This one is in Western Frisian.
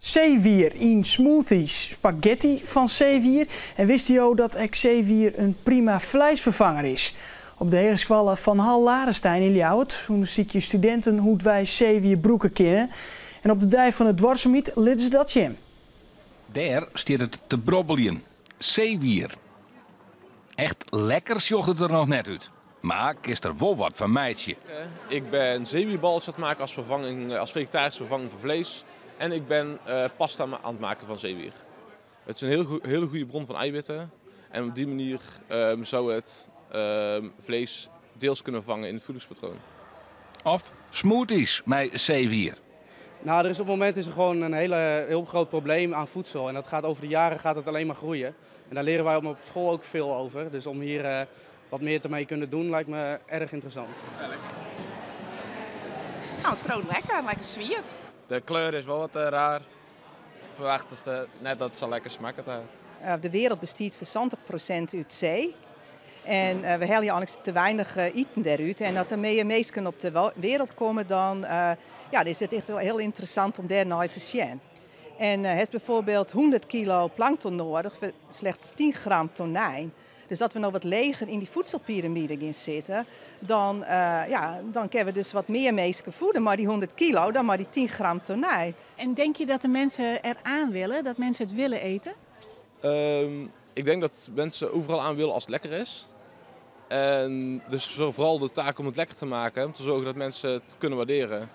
Seewier yn smoothies, spagetty fan seewier en wisten jo dat ek seewier in prima fleisferfanger is? Op de hegeskoalle Van Hall Larenstein yn Ljouwert ûndersykje studinten hoe't wy seewier brûke kinne. En op de Dei fan de Duorsumheid litte se dat sjen. Dêr stiet it te brobbeljen. Seewier. Echt lekker sjocht it der noch net út, mar kinst der wol wat fan meitsje. Ik ben zeewierballetjes aan het maken als, vervanging, als vegetarische vervanging voor vlees. En ik ben pasta aan het maken van zeewier. Het is een hele goede bron van eiwitten. En op die manier zou het vlees deels kunnen vervangen in het voedingspatroon. Of smoothies mei seewier. Nou, er is op het moment is er gewoon een heel groot probleem aan voedsel. En dat gaat over de jaren gaat het alleen maar groeien. En daar leren wij op school ook veel over. Dus om hier wat meer te mee kunnen doen lijkt me erg interessant. Nou, it priuwt lekker, lekker swiet. De kleur is wol wat raar. Ferwachtest net dat it sa lekker smakket. De wereld bestiet foar 70% út see. En we helje eigentlik te weinich iten dêrút. En as der mear minsken op de wereld komme, dan, ja, dan is it echt wol hiel ynteressant om dêr nei te sjen. En hast bygelyks 100 kilo plankton nedich foar slechts 10 gram tonijn. Dus as we noch wat leger yn dy fiedselpiramide gean sitten, dan, ja, dan kinne we dus wat mear minsken fiede mei dy 100 kilo dan mei dy 10 gram tonijn. En denk je dat de mensen eraan willen, dat mensen het willen eten? Ik denk dat mensen overal aan willen als het lekker is. En dus vooral de taak om het lekker te maken, om te zorgen dat mensen het kunnen waarderen.